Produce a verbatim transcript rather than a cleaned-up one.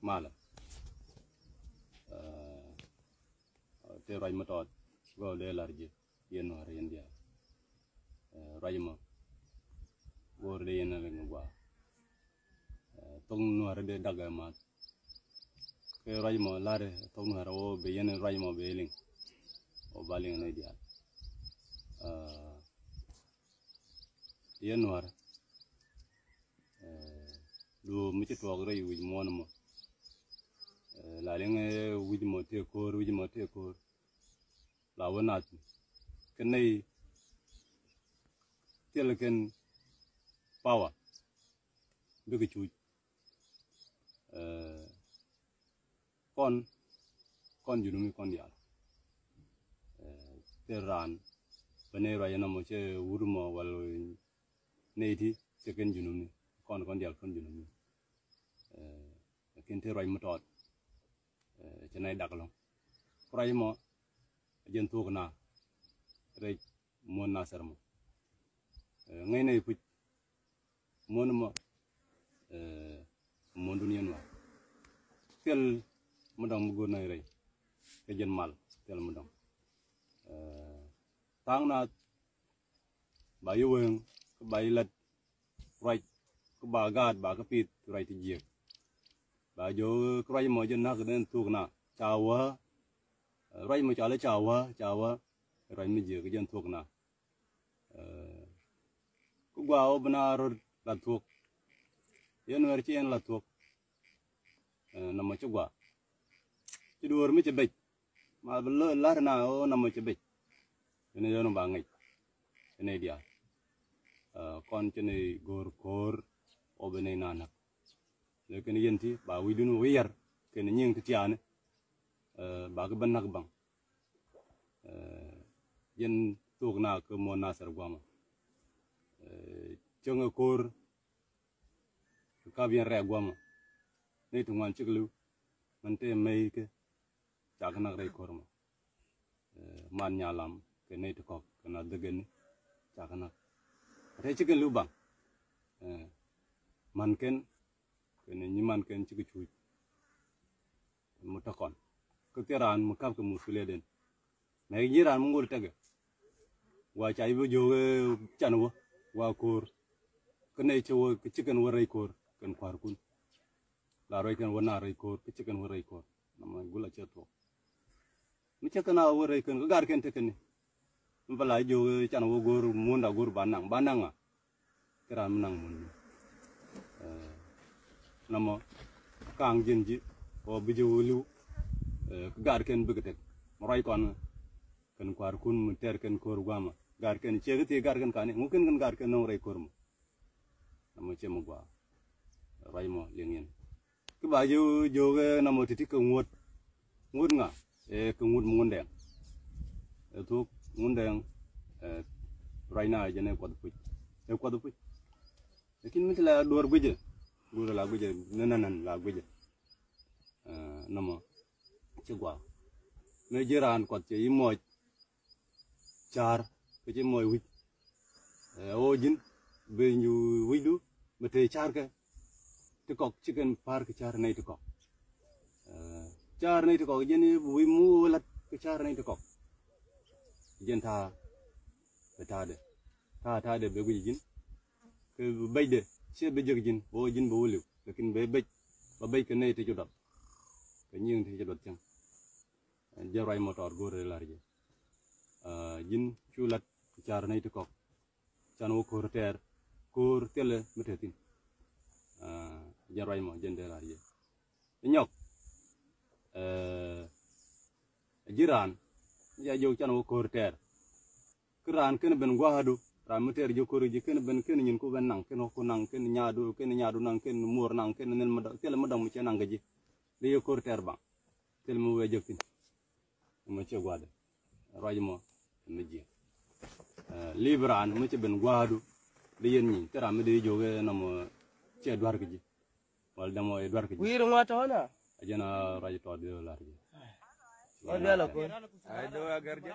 Malɛ. Tëë ruac mi tɔɔt gɔw dee lar ji̱ yɛn nuäärä yɛn diaal. Ruac mɔ go̱o̱r dee yɛn liŋ gɔaa. Thok nuäärä dee dak ɛ math. Kɛ ruac mɔ lar thok nuäärä wä bɛ yɛn ruac mɔ bɛ liŋ wä ba liŋ ni diaal. Yɛn nuäärä duɔ̱ɔ̱p mi ci tuɔɔk rɛy wi̱c muɔ̱ɔ̱n mɔ. La liŋ wi̱c mɔ tëë ko̱o̱r, wi̱c mɔ tëë ko̱o̱r. La wä nath kɛ nɛy thil kɛn power bikɛ cuc. Kɔn kɔn junumi kɔn diaal. Thil raan bä nɛy ruac ɛn ɔmɔ cɛ wut mɔ wal nɛy ti cɛ kɛn junumi kɔn kɔn diaal kɔn junumi. Lakin te ruac mi tɔɔt cɛ nɛy dak lɔ̱ŋ. Ruac mɔ jɛn thuɔ̱k na rɛc muɔ̱n Nasir mɔ. Ŋäc nɛy puc muɔ̱n mɔ muɔ̱n dun yɛn wa. Thil mi dɔ̱ŋ mi go̱o̱r nɛy rɛy kɛ jɛn mal thil mi dɔ̱ŋ. Tha̱a̱ŋ na ba yi weŋ kä ba yi lät ruac kä ba gaat ba kä pith ruac ti jiëk. Ba jɔw kä ruac mɔ jɛ nak den thuk na ca wä. Ruac mɔ ca lɛ ca wä ca wä ruac mi jiëk jɛn thuk na. Kä gua wä bi na rot la thuk. Yɛn wer ci yɛn la thuk. Nɔmɔ ci gua ci duɔr mi ci bec. Ma bi lä lar na o nɔmɔ cɛ bec. Cɛ ni yɔn ba ŋäc cɛ ni diaal. Kɔn cɛ ni go̱o̱r ko̱o̱r o bi ni na näk. Lɛ kɛn yɛn ti ba wi̱dun wi̱i̱ yɛr kɛn nyiŋ ti tiaani. Ba ki bä näk baŋ. Yɛn thok na kä muɔ̱ɔ̱n Nasir guamɔ. Cäŋ ɛ ko̱o̱r kap yɛn rɛɛ guamɔ. Ni ti ŋuan cik li̱w mɛn tëë mɛy kɛ. Ca kɛ nak rɛy ko̱r mɔ. Man nyalam kɛ nɛy ti kɔk kɛ na dhägɛni ca kɛ nak. Rɛy cikɛn li̱w baŋ. Man kɛn kɛ ni nyi man kɛn cikɛ cuuc. Mu tɔkɔn kä thil raan mu kap kɛ musuliaden. Mɛ nyi raan mu ŋol tekɛ. Wa ca i̱ bä jiök can wä wa ko̱o̱r. Kä nɛy cɛ wä kä cikɛn wä rɛy ko̱o̱r kɛn kua̱rkun. La ruac kɛn wä na rɛy ko̱o̱r kä cikɛn wä rɛy ko̱o̱r. Namɔ gula cɛ thuɔk. Mi cä kɛn a wä rɛy kɛn kä gaat kɛn tekɛni. Mi bä la jiök can wä go̱o̱r muɔ̱nda go̱o̱r ba naŋ ba naŋ a. Kɛ raan mi naŋ muɔ̱n ni. Namɔ kaŋ ji̱n ji̱ kɔ bi ji̱ wä li̱w. Kä gaat kɛn bikɛ tek mɔ ruac kɔn. Kɛn kua̱rkun mi tɛr kɛn ko̱o̱r guamɔ gaat kɛn ciek i̱ thik gaat kɛn kani ŋu kɛn kɛn gaat kɛn nɔŋ rɛy ko̱o̱r mɔ. Namɔ ciɛ mɔ gua̱a̱ ruac mɔ liŋ yɛn. Kä ba ji̱ jiök ɛ namɔ ti̱ti̱ kɛ ŋuɔ̱t. Ŋuɔ̱t ŋa ɛ kɛ ŋuɔ̱t mi Ŋundɛŋ. Ɛ thuk Ŋundɛŋ. Ruac na jɛn ɛ kuɔth puc ɛ kuɔth puc. Lakin mi ti la duɔ̱ɔ̱r guicɛ guicɛ la guicɛ nɛn nɛn la guicɛ. Namɔ ci gua̱a̱ mëë ji̱ raan kuɔth cɛ yi muɔc. Ca̱r kä ci muɔc wi̱c. Ɛ ɣöö ji̱n ben ju wi̱cdu mi te ca̱rkɛ ti kɔk ci kɛn pa̱a̱r kɛ ca̱r nɛy ti kɔk. Ca̱r nɛy ti kɔk ji̱n bi wi̱c mu lat kɛ ca̱r nɛy ti kɔk. Ji̱n ta̱a̱ bi ta̱a̱dɛ ta̱a̱ ta̱a̱dɛ bɛ guic ji̱n. Kɛ bi becdɛ ciɛ bi jek ji̱n ɣöö ji̱n bi wä li̱w lakin bɛ bec ba bec kɛ nɛy ti cu duɔth. Kɛ nyiŋ ti cu duɔth cäŋ. Jɛ ruac mɔ tɔɔr go̱o̱r ri la̱r jɛ. Ji̱n cu lat ca̱r nɛy ti kɔk. Can wä ko̱r tɛɛr ko̱r thilɛ mi te thi̱n. Jɛ ruac mɔ jɛn dee la̱r jɛ. Nyɔk ji̱ raan jɛ jiök can wä ko̱r tɛɛr. Kä raan kɛn ben gua̱a̱du raan mi tɛɛr ji̱ ko̱r ji̱ kɛn ben kɛn nyin ku ben naŋ kɛn wä ku naŋ kɛn nyaadu kɛn nyaadu naŋ kɛn muɔr naŋ kɛn nil mi dɔ̱ŋ thilɛ mi dɔ̱ŋ mi cɛ naŋ kɛ ji̱. Dee yɛ ko̱r tɛɛr baŋ thilɛ mi wee jek thi̱n. Mɔ ciɛ gua̱dɛ ruac mɔ mi jiɛ. Lip raan mi ci ben gua̱a̱du di yɛn nyi ti ram mi di jiök ɛ nɔmɔ ciɛ duar ki ji̱. Wal dɛmɔ ɛ duar ki ji̱. Wi̱i̱r ŋuat tɔ̱ na. A jɛn a ruac tɔɔt di lar ji̱. Ɔ bial a kuɔn. Ay do a gɛr ji̱.